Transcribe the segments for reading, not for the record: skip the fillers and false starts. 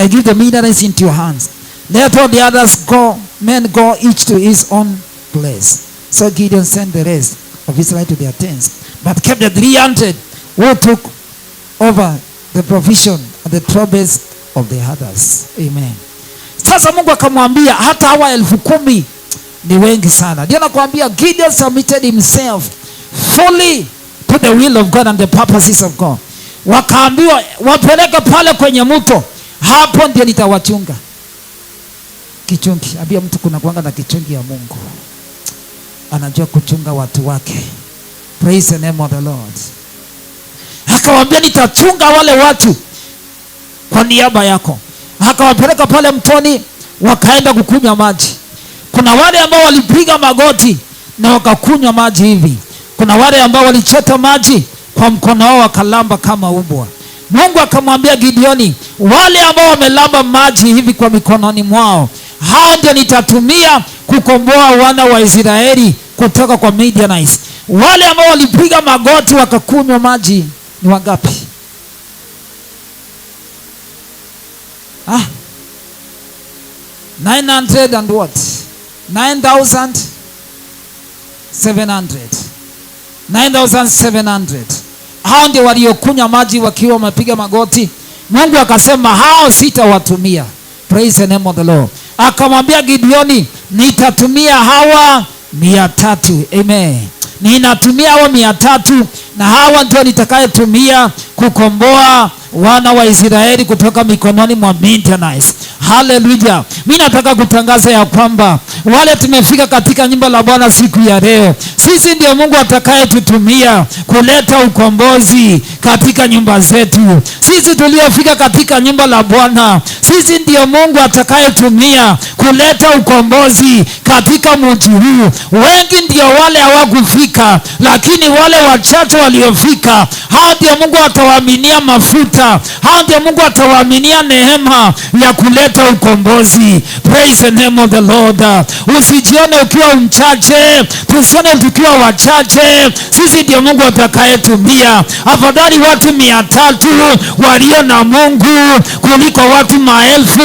I give the Midianites into your hands. Let all the others go, men go each to his own place. So Gideon sent the rest of Israel to their tents, but kept the 300 who took over the provision and the trumpets of the others. Amen. Sasa Mungu akamwambia hata hawa 10,000 ni wengi sana. Ndio nakwambia Gideon submitted himself fully to the will of God and the purposes of God. Wakaambiwa wapeleke pale kwenye mto, hapo ndio nitawachunga. Kichungi, ambia mtu kuna kuanga na kichungi ya Mungu, anajua kuchunga watu wake. Praise the name of the Lord. Akawambia nitachunga wale watu kwa niaba yako. Akawapeleka pale mtoni, wakaenda kukunywa maji. Kuna wale ambao walipiga magoti na wakakunywa maji hivi. Kuna wale ambao walichota maji kwa mkono wao wakalamba kama umbwa. Mungu akamwambia Gideoni, wale ambao wamelamba maji hivi kwa mikononi mwao, hao ndio nitatumia kukomboa wana wa Israeli kutoka kwa Midianites. Wale ambao walipiga magoti wakakunywa maji ni wangapi? Ah, 900 and what? 9,700. 9,700. Hao ndio waliokunywa maji wakiwa wamepiga magoti. Mungu akasema hao sitawatumia. Praise the name of the Lord. Akamwambia Gideoni, nitatumia hawa 300. Amen. Ninatumia hawa 300 na hawa ndio nitakayetumia kukomboa wana wa Israeli kutoka mikononi mwa Midianites. Haleluya. Mimi nataka kutangaza ya kwamba wale tumefika katika nyumba la Bwana siku ya leo, sisi ndio Mungu atakayetutumia kuleta ukombozi katika nyumba zetu. Sisi tuliofika katika nyumba la Bwana, sisi ndio Mungu atakayetumia kuleta ukombozi katika mji huu. Wengi ndio wale hawakufika, lakini wale wachache waliofika, hao ndio Mungu atawaaminia mafuta, hao ndio Mungu atawaaminia neema ya kuleta ukombozi. Praise the name of the Lord. Usijione ukiwa mchache, tusione tukiwa wachache. Sisi ndio Mungu atakayetumia. Afadhali watu 300 walio na Mungu kuliko watu maelfu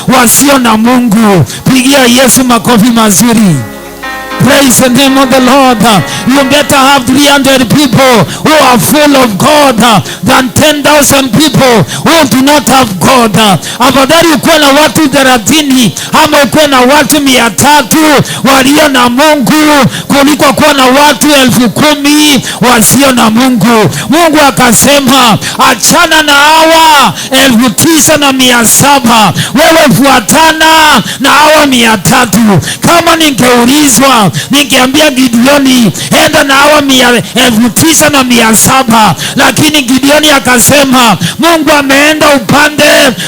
wasio na Mungu. Pigia Yesu makofi mazuri. Praise the name of the Lord. You better have 300 people who are full of God than 10,000 people who do not have God. Afadhali ukuwe na watu 30 ama ukuwe na watu 300 walio na Mungu kuliko kuwa na watu 10,000 wasio na Mungu. Mungu akasema achana na hawa 9,700, wewe fuatana na hawa 300. Kama ningeulizwa ningeambia Gideoni enda na hawa 9,700, lakini Gideoni akasema Mungu ameenda upande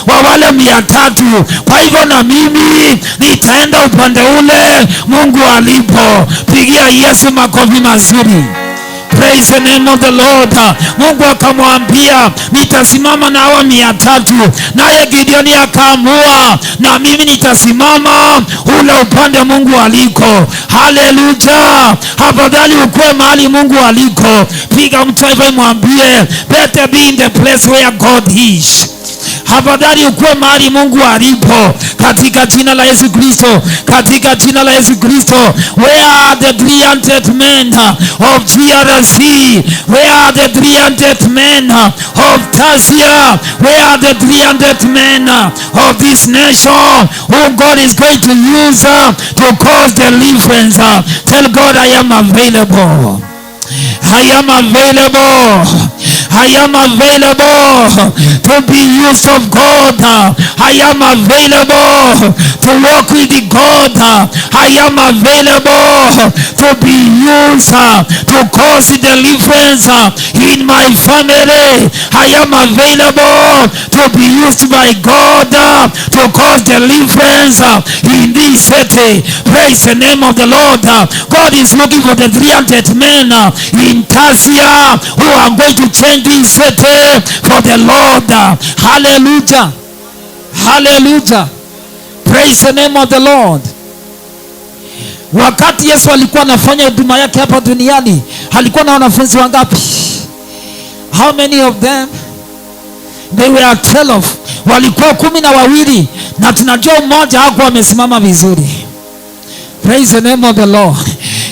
wa wale 300, kwa hivyo na mimi nitaenda upande ule Mungu alipo. Pigia Yesu makofi mazuri. Praise the name of the Lord. Mungu akamwambia nitasimama na hawa 300, naye Gideoni akaamua na mimi nitasimama ule upande Mungu aliko. Haleluya! Afadhali ukuwe mahali Mungu aliko. Piga mtu hivyo, mwambie better be in the place where God is. Afadhali ukuwe mahali Mungu alipo, katika jina la Yesu Kristo, katika jina la Yesu Kristo. Where are the 300 men of GRC? Where are the 300 men of Tasia? Where are the 300 men of this nation whom God is going to use to cause deliverance? Tell God, I am available. I am available. I am available to be used of God. I am available to walk with God. I am available to be used to cause deliverance in my family. I am available to be used by God to cause deliverance in this city. Praise the name of the Lord. God is looking for the 300 men in Tasia who are going to change this city for the Lord. Hallelujah. Hallelujah. Praise the name of the Lord. Wakati Yesu alikuwa anafanya huduma yake hapa duniani, alikuwa na wanafunzi wangapi? How many of them? They were 12. Walikuwa 12, na tunajua mmoja hakuwa amesimama vizuri. Praise the name of the Lord.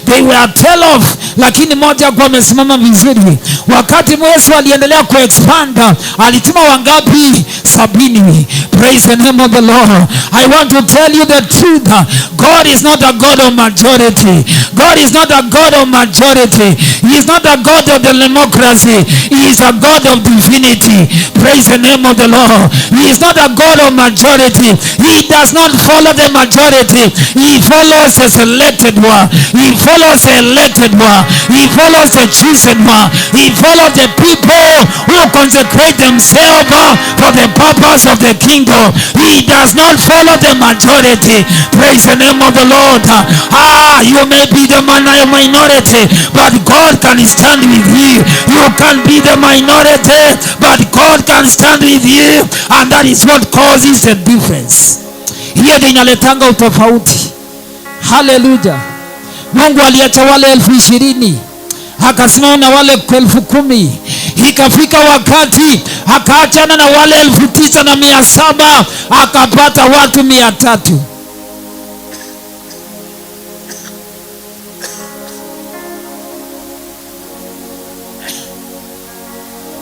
They were 12, lakini mmoja hakuwa amesimama vizuri. Wakati Yesu aliendelea kuexpand, alituma wangapi? 70. Praise the name of the Lord. I want to tell you the truth. God is not a God of majority. God is not a God of majority. He is not a God of the democracy. He is a God of divinity. Praise the name of the Lord. He is not a God of majority. He does not follow the majority. He follows the selected one. He follows the elected one. He follows the chosen one. He follows the people who consecrate themselves for the purpose of the kingdom. He does not follow the majority. Praise the name of the Lord. You may be the minority, but God can stand with you. You can be the minority, but God can stand with you, and that is what causes the difference. Hiyo ndio inaletanga utofauti. Haleluya. Mungu aliacha wale 20,000, akasimama na wale 10,000. Ikafika wakati akaachana na wale 9,700, akapata watu 300.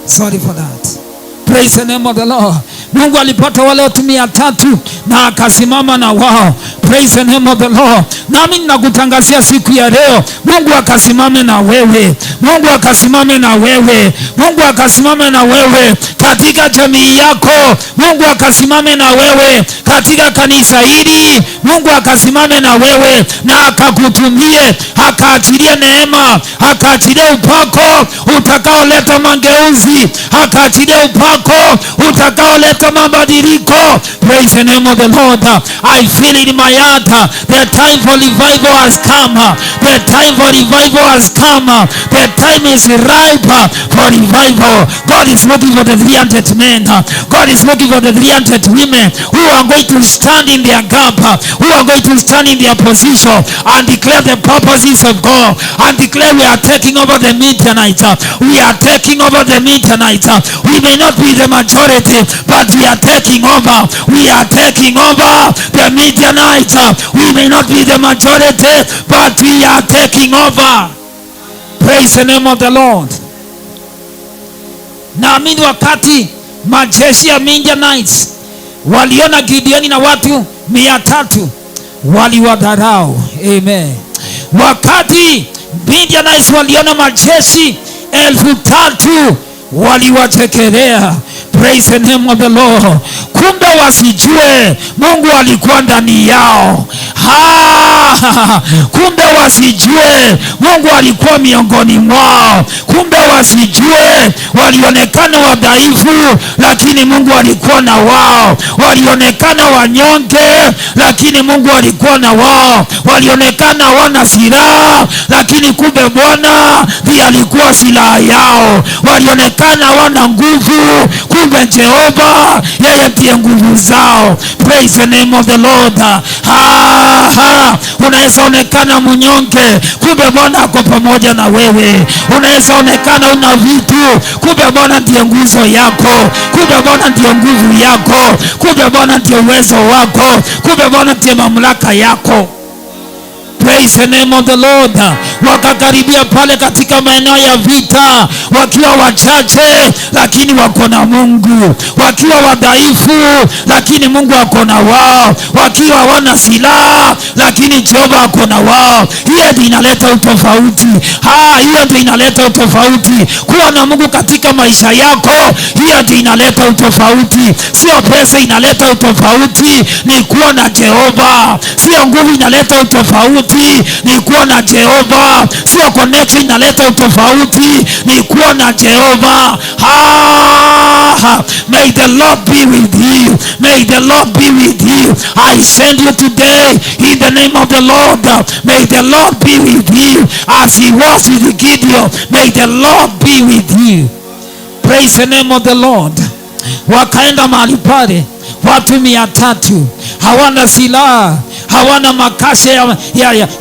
Sorry for that. Praise the name of the Lord. Mungu alipata wale watu 300 na akasimama na wao. Praise the name of the Lord. Nami ninakutangazia siku ya leo, Mungu akasimame na wewe. Mungu akasimame na wewe. Mungu akasimame na wewe katika jamii yako. Mungu akasimame na wewe katika kanisa hili. Mungu akasimame na wewe na akakutumie, akaachilie neema, akaachilie upako utakaoleta mageuzi, akaachilie upako utakaoleta mabadiliko. Praise the name of the Lord. I feel it in my heart. The time for revival has come. The time for revival has come. The time is ripe for revival. God is looking for the 300 men. God is looking for the 300 women who are going to stand in their gap, who are going to stand in their position and declare the purposes of God and declare we are taking over the Midianites. We are taking over the Midianites. We may not be the majority, but we are taking over. We are taking over the Midianites. We may not be the majority, but we are taking over. Praise the name of the Lord. Naamini wakati majeshi ya Midianites waliona Gideoni na watu 300, waliwadharau. Amen. Wakati Midianites waliona majeshi 3,000, waliwachekelea. Praise the name of the Lord. Kumbe wasijue Mungu alikuwa ndani yao. Kumbe wasijue Mungu alikuwa miongoni mwao. Kumbe wasijue walionekana wadhaifu, lakini Mungu alikuwa na wao. Walionekana wanyonge, lakini Mungu alikuwa na wao. Walionekana wana silaha, lakini kumbe Bwana ndiye alikuwa silaha yao. Walionekana wana nguvu, kumbe Jehova yeye ndiye nguvu zao. Praise the name of the Lord. Unaweza onekana mnyonge, kumbe Bwana ako pamoja na wewe. Unaweza onekana una vitu, kumbe Bwana ndiye nguzo yako, kumbe Bwana ndiye nguvu yako, kumbe Bwana ndiye uwezo wako, kumbe Bwana ndiye mamlaka yako. Praise the name of the Lord. Wakakaribia pale katika maeneo ya vita wakiwa wachache, lakini wako na Mungu. Wakiwa wadhaifu, lakini Mungu ako na wao. Wakiwa hawana silaha, lakini Jehova ako na wao. Hiyo ndio inaleta utofauti. Hiyo ndio inaleta utofauti. Kuwa na Mungu katika maisha yako, hiyo ndio inaleta utofauti. Sio pesa inaleta utofauti, ni kuwa na Jehova. Sio nguvu inaleta utofauti, ni kuwa na Jehova. Sio connection inaleta utofauti, ni kuwa na Jehova. May the Lord be with you. May the Lord be with you. I send you today in the name of the Lord. May the Lord be with you as he was with Gideon. May the Lord be with you. Praise the name of the Lord. Wakaenda mahali pale watu 300, hawana silaha, hawana makasha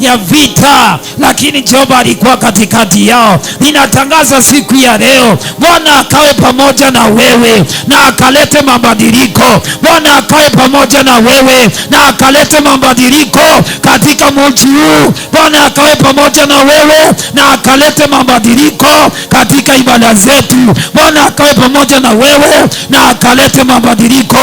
ya vita, lakini Jehova alikuwa katikati yao. Ninatangaza siku ya leo, Bwana akawe pamoja na wewe na akalete mabadiliko. Bwana akawe pamoja na wewe na akalete mabadiliko katika mji huu. Bwana akawe pamoja na wewe na akalete mabadiliko katika ibada zetu. Bwana akawe pamoja na wewe na akalete mabadiliko,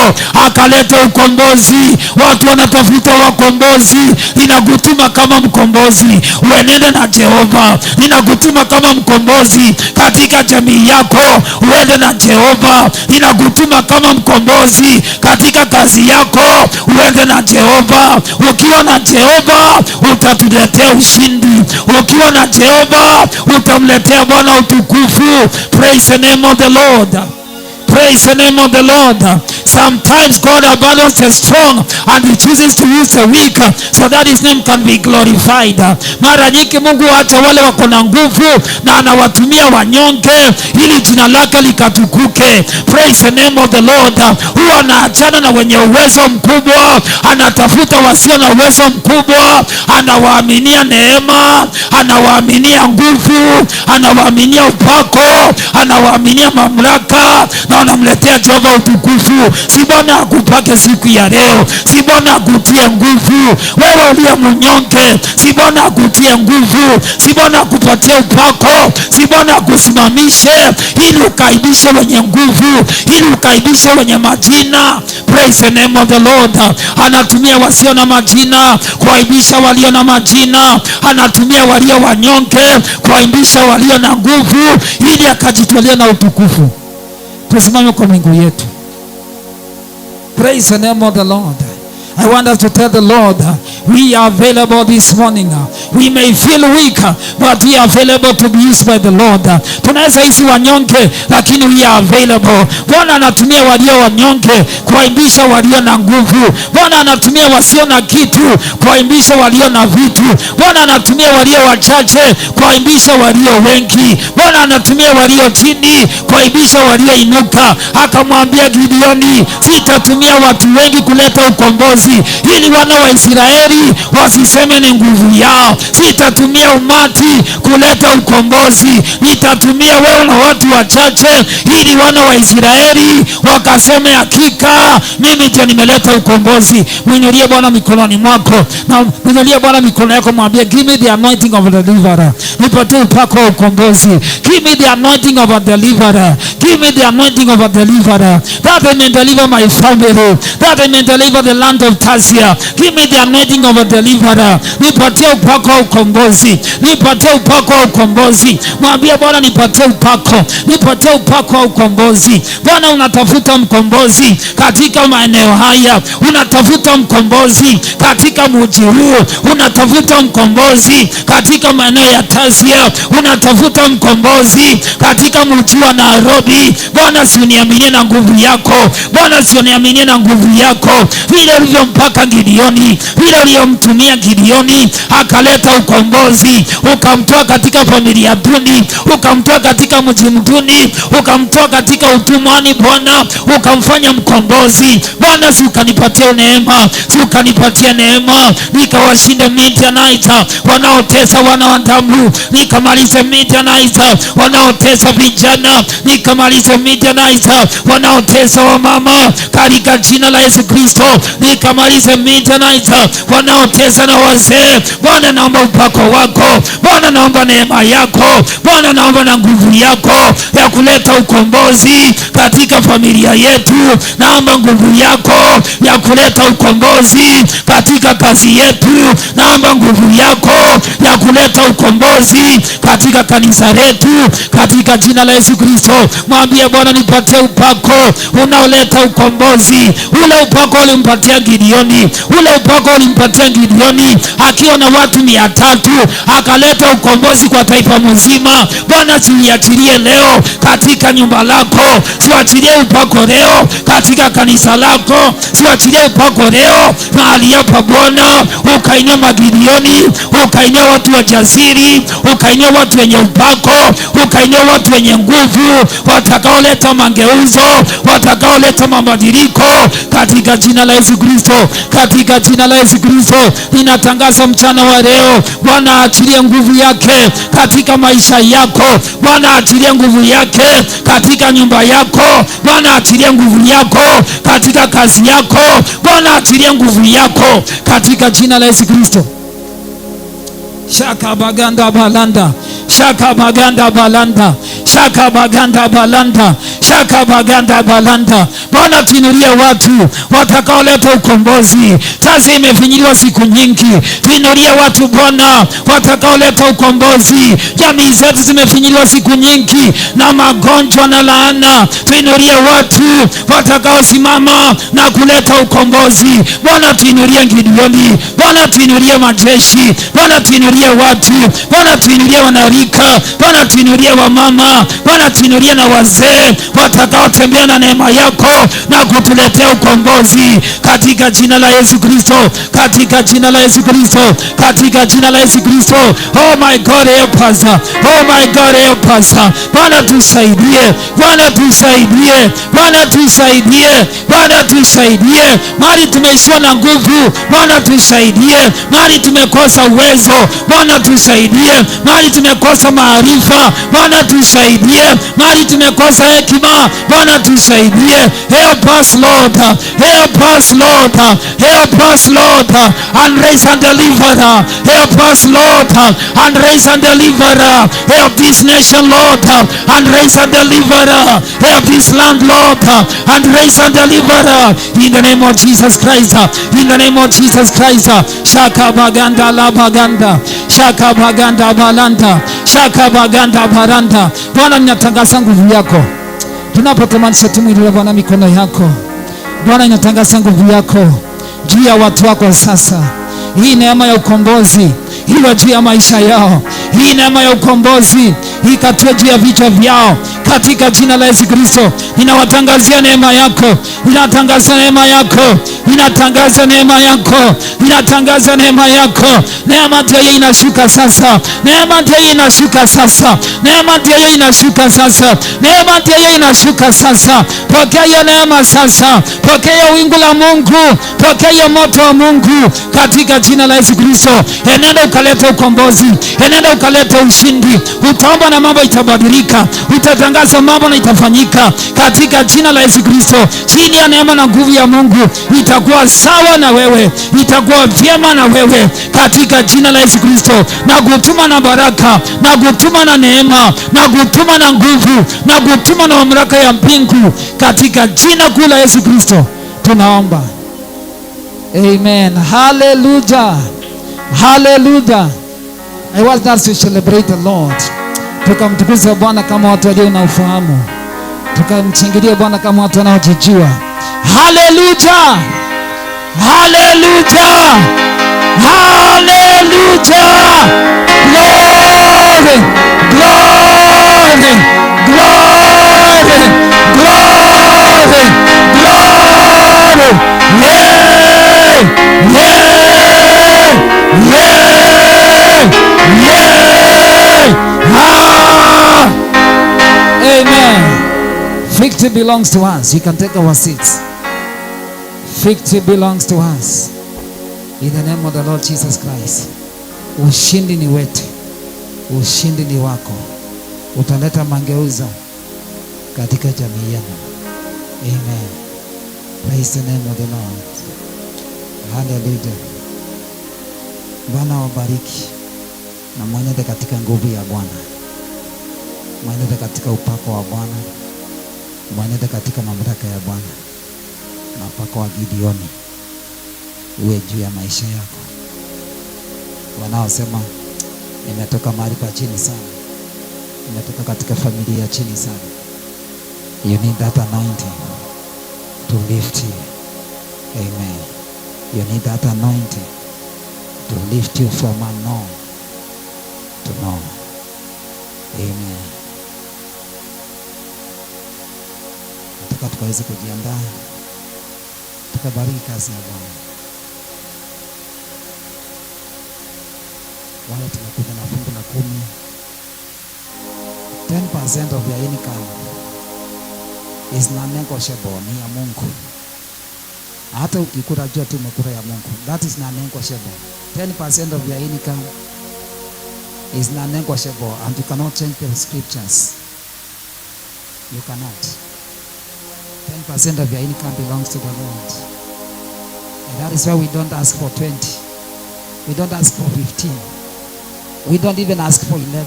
akalete ukombozi. Watu wanatafuta wakombozi. Ninakutuma kama mkombozi, uenende na Jehova. Ninakutuma kama mkombozi katika jamii yako, uende na Jehova. Ninakutuma kama mkombozi katika kazi yako, uende na Jehova. Ukiwa na Jehova utatuletea ushindi. Ukiwa na Jehova utamletea Bwana utukufu. Praise the name of the Lord. Praise the name of the Lord. Sometimes God abandons the strong and he chooses to use the weak so that his name can be glorified. Mara nyingi Mungu hata wale wako na nguvu na anawatumia wanyonge ili jina lake likatukuke. Praise the name of the Lord. Huwa anaachana na wenye uwezo mkubwa, anatafuta wasio na uwezo mkubwa, anawaaminia neema, anawaaminia nguvu, anawaaminia upako, anawaaminia mamlaka, na wanamletea Jehova utukufu. Si Bwana akupake siku ya leo, si Bwana akutie nguvu. Wewe uliye mnyonge, si Bwana akutie nguvu, si Bwana akupatie upako, si Bwana akusimamishe ili ukaibishe wenye nguvu, ili ukaibishe wenye majina. Praise the name of the Lord. Anatumia wasio na majina kuaibisha walio na majina, anatumia walio wanyonge kuaibisha walio na nguvu, ili akajitwalia na utukufu. Tusimame kwa miguu yetu. Praise the name of the Lord. I want us to tell the Lord, we are available this morning. We may feel weak, but we are available to be used by the Lord. Tunaweza hisi wanyonge, lakini we are available. Bwana anatumia walio wanyonge kuaibisha walio na nguvu. Bwana anatumia wasio na kitu kuaibisha walio na vitu. Bwana anatumia walio wachache kuaibisha walio wengi. Bwana anatumia walio chini kuaibisha walioinuka. Akamwambia Gideoni, sitatumia watu wengi kuleta ukombozi, ili wana wa Israeli wasiseme ni nguvu yao. Sitatumia umati kuleta ukombozi, nitatumia wewe na watu wachache, ili wana wa Israeli wakaseme hakika mimi ndio nimeleta ukombozi. Mwinulie Bwana mikononi mwako na mwinulie Bwana mikono yako, mwambie, "Give me the anointing of a deliverer." Nipatie upako wa ukombozi. Give me the anointing of a deliverer. Give me the anointing of a deliverer, that I may deliver my family, that I may deliver the land of Tasia. Give me the anointing of a deliverer. Nipatie upako wa ukombozi. Nipatie upako wa ukombozi. Mwambie Bwana, nipatie upako, nipatie upako wa ukombozi. Bwana, unatafuta mkombozi katika maeneo haya, unatafuta mkombozi katika mji huu, unatafuta mkombozi katika maeneo ya Tasia, unatafuta mkombozi katika mji wa Nairobi. Bwana, si uniaminie na nguvu yako. Bwana, si uniaminie na nguvu yako, vile ulivyompaka Gideoni, vile ulivyomtumia Gideoni akaleta ukombozi, ukamtoa katika familia duni, ukamtoa katika mji mduni, ukamtoa katika utumwani, Bwana, ukamfanya mkombozi. Bwana, si ukanipatia neema, si ukanipatia neema, nikawashinda Midianite wanaotesa wana wa damu, nikamalize Midianite wanaotesa vijana, nikamalize Midianite wanaotesa wamama, katika jina la Yesu Kristo, nikamalize Midianite wanaotesa na wazee. Bwana, naomba upako wako. Bwana, naomba neema yako. Bwana, naomba na nguvu yako ya kuleta ukombozi katika familia yetu. Naomba nguvu yako ya kuleta ukombozi katika kazi yetu. Naomba nguvu yako ya kuleta ukombozi katika kanisa letu, katika jina la Yesu Kristo. Mwambie Bwana, nipatie upako unaoleta ukombozi. Ule upako ulimpatia Gideoni, ule upako ulimpatia Gideoni akiwa na watu 300, akaleta ukombozi kwa taifa mzima. Bwana, siuachilie leo katika nyumba lako, siuachilie upako leo katika kanisa lako, siuachilie upako leo mahali hapa Bwana, ukainua Magideoni, ukainua watu wajasiri, ukainua watu wenye upako, ukainua watu wenye nguvu. watakaoleta mageuzo, watakaoleta mabadiliko katika jina la Yesu Kristo, katika jina la Yesu Kristo. Ninatangaza mchana wa leo, Bwana aachilie nguvu yake katika maisha yako. Bwana aachilie nguvu yake katika nyumba yako. Bwana aachilie nguvu yako katika kazi yako. Bwana aachilie nguvu yako katika jina la Yesu Kristo. Shaka baganda balanda, shaka baganda balanda, shaka baganda balanda, shaka baganda balanda. Bwana tuinulie watu watakaoleta ukombozi. Kazi imefinyiliwa siku nyingi, tuinulie watu Bwana watakaoleta ukombozi. Jamii zetu zimefinyiliwa siku nyingi na magonjwa na laana, tuinulie watu watakaosimama na kuleta ukombozi. Bwana tuinulie Gideoni, Bwana tuinulie majeshi, Bwana tuinulie watu, Bwana tuinulie wanarika, Bwana tuinulie wamama, Bwana tuinulie na wazee watakaotembea na neema yako na kutuletea ukombozi katika jina la Yesu Kristo, katika jina la Yesu Kristo, katika jina la Yesu Kristo. Oh my God, help us. Oh my God, help us. Bwana tusaidie, Bwana tusaidie, Bwana tusaidie, Bwana tusaidie. Mahali tumeishiwa na nguvu, Bwana tusaidie. Mahali tumekosa uwezo, Bwana tusaidie. Mahali tumekosa maarifa, Bwana tusaidie. Mahali tumekosa hekima, Bwana tusaidie. Help us, Lord. Help us, Lord. Help us, Lord, and raise and deliver. Help us, Lord, and raise and deliver. Help this nation, Lord, and raise and deliver. Help this land, Lord, and raise and deliver. In the name of Jesus Christ. In the name of Jesus Christ. Shaka baganda la baganda. Shaka baganda balanda. Shaka baganda baranda. Bwana, ninatangaza nguvu yako. Tunapotamani timu ile, Bwana, mikono yako. Bwana, ninatangaza nguvu yako juu ya watu wako sasa. Hii neema ya ukombozi iwe juu ya maisha yao. Hii neema ya ukombozi ikatue juu ya vichwa vyao katika jina la Yesu Kristo. Ninawatangazia neema yako, ninatangaza neema yako, ninatangaza neema yako, ninatangaza neema yako. Neema ndio hiyo inashuka sasa, neema ndio hiyo inashuka sasa, neema ndio hiyo inashuka sasa, neema ndio hiyo inashuka sasa. Pokea hiyo neema sasa, pokea hiyo wingu la Mungu, pokea hiyo moto wa Mungu katika jina la Yesu Kristo. Enenda ukaleta ukombozi, enenda ukaleta ushindi. Utaomba na mambo itabadilika, utatangaza mambo na itafanyika katika jina la Yesu Kristo. Chini ya neema na nguvu ya Mungu itakuwa sawa na wewe, itakuwa vyema na wewe katika jina la Yesu Kristo. Na kutuma na baraka, na kutuma na neema, na kutuma na nguvu, na kutuma na mamlaka ya mbingu katika jina kuu la Yesu Kristo tunaomba. Amen. Hallelujah. Hallelujah. I want us to celebrate the Lord. Tukamtukuze Bwana kama watu walio na ufahamu. Tukamshangilie Bwana kama watu wanaojijua. Hallelujah. Hallelujah. Hallelujah. Glory. Glory. Glory. Glory. Glory. Yeah. Yeah. Yeah. Yeah. Ah. Amen. Victory belongs to us. You can take our seats. Victory belongs to us. In the name of the Lord Jesus Christ. Ushindi ni wetu. Ushindi ni wako. Utaleta mageuzo katika jamii yenu. Amen. Praise the name of the Lord. Hallelujah. Bwana wabariki na mwenende katika nguvu ya Bwana, mwenende katika upako wa Bwana, mwenende katika mamlaka ya Bwana, na upako wa Gideoni uwe juu ya maisha yako. Wanaosema nimetoka mahali pa chini sana, nimetoka katika familia ya chini sana, you need that anointing to lift you. Amen. You need that anointing to lift you from unknown to known. Amen. Nataka tukaweze kujiandaa, tukabariki kazi ya Bwana. Wale tumekuja na fungu la 10, 10% of your income. Is non-negotiable, ni ya Mungu. Hata ukikula, jua tu umekula ya Mungu. That is non-negotiable. 10% of your income is non-negotiable and you cannot change the scriptures. You cannot. 10% of your income belongs to the Lord. And that is why we don't ask for 20. We don't ask for 15. We don't even ask for 11.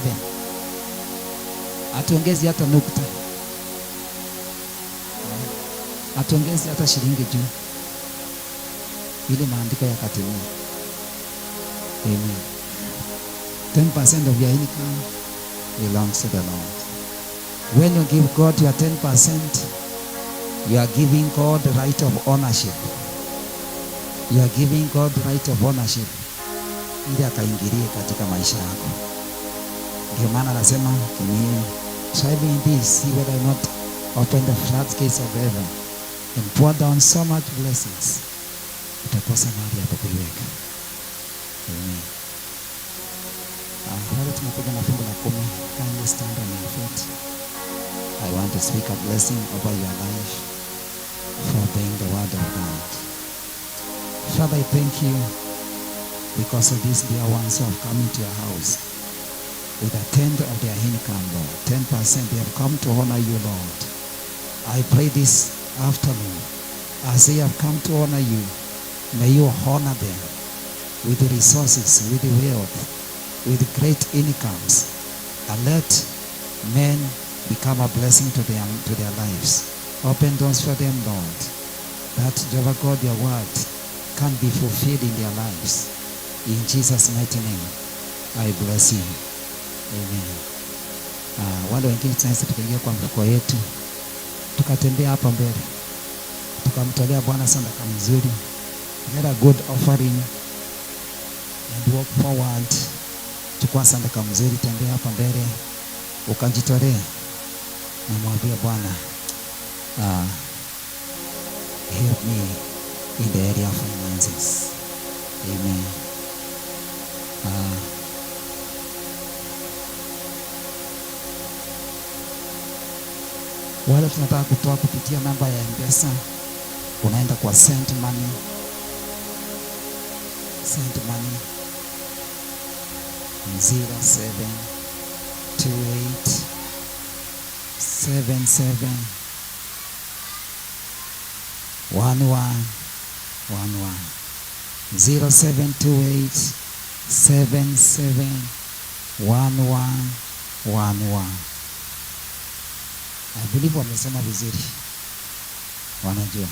Hatuongezi hata nukta. Hatuongezi hata shilingi juu. Ili maandiko yakatimia. Amen. 10% of your income belongs to the Lord. When you give God your 10%, you are giving God the right of ownership. You are giving God the right of ownership ili akaingilie katika maisha yako. Ndio maana anasema, "Can you try me in this, see whether I not open the floodgates of heaven and pour down so much blessings." Utakosa mahali hapo kuiweka. Amen. Wale tumekuja na fungu la kumi, kindly stand on your feet. I want to speak a blessing over your life for obeying the word of God. Father, I thank you because of these dear ones who have come into your house with a tenth of their income, Lord. 10%, they have come to honor you, Lord. I pray this afternoon, as they have come to honor you, may you honor them with the resources, with the wealth, with great incomes, and let men become a blessing to their lives. Open doors for them, Lord, that Jehovah God, your word can be fulfilled in their lives. In Jesus' mighty name, I bless you. Amen. Wale wengine tunaweza tukaingia kwa mfuko yetu, tukatembea hapa mbele, tukamtolea Bwana sadaka mzuri. Get a good offering and walk forward. Chukua sadaka mzuri, tembea hapa mbele, ukajitolea na mwambie Bwana, help me in the area of finances. Amen. Wale tunataka kutoa kupitia namba ya M-Pesa, unaenda kwa send money, send money 0728 77 11 11, 0728 77 11 11. I believe wamesema vizuri, wanajua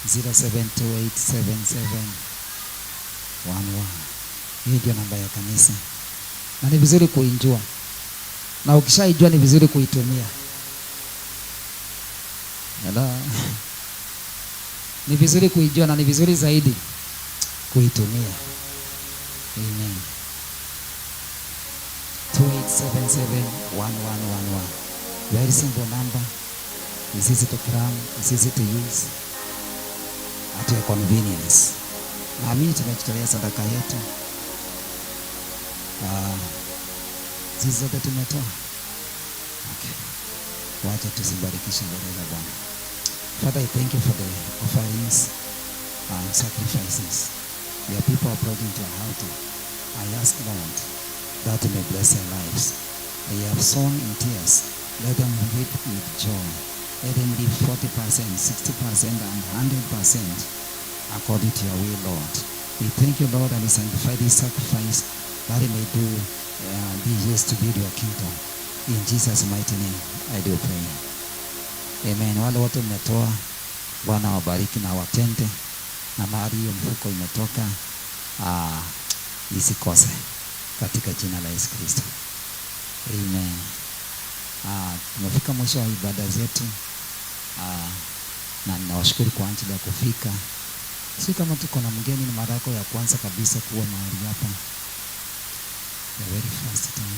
072877 11. Hii ndio namba ya kanisa, na ni vizuri kuijua, na ukishaijua ni vizuri kuitumia. Hello. Ni vizuri kuijua na ni vizuri zaidi kuitumia. Amen. 28771111. Very simple number. It's easy to cram, it's easy to use at your convenience. Naamini tumejitolea sadaka yetu. Sisi zote tumetoa. Okay. Wacha tuzibarikishe mbele za Bwana. Father, I thank you for the offerings and sacrifices your people are brought into your altar. I ask, Lord, that you may bless their lives. They have sown in tears. Let them reap with joy. Let them reap 40%, 60%, and 100% according to your will, Lord. We thank you, Lord, and we sanctify this sacrifice that it may do be used to build your kingdom. In Jesus' mighty name, I do pray. Amen. Wale wote mmetoa, Bwana wabariki na watende, na mahali hiyo mfuko imetoka isikose katika jina la Yesu Kristo. Amen. Tumefika mwisho wa ibada zetu, na ninawashukuru kwa ajili ya kufika. Si kama tuko na mgeni, ni mara yako ya kwanza kabisa kuwa mahali hapa, the very first time.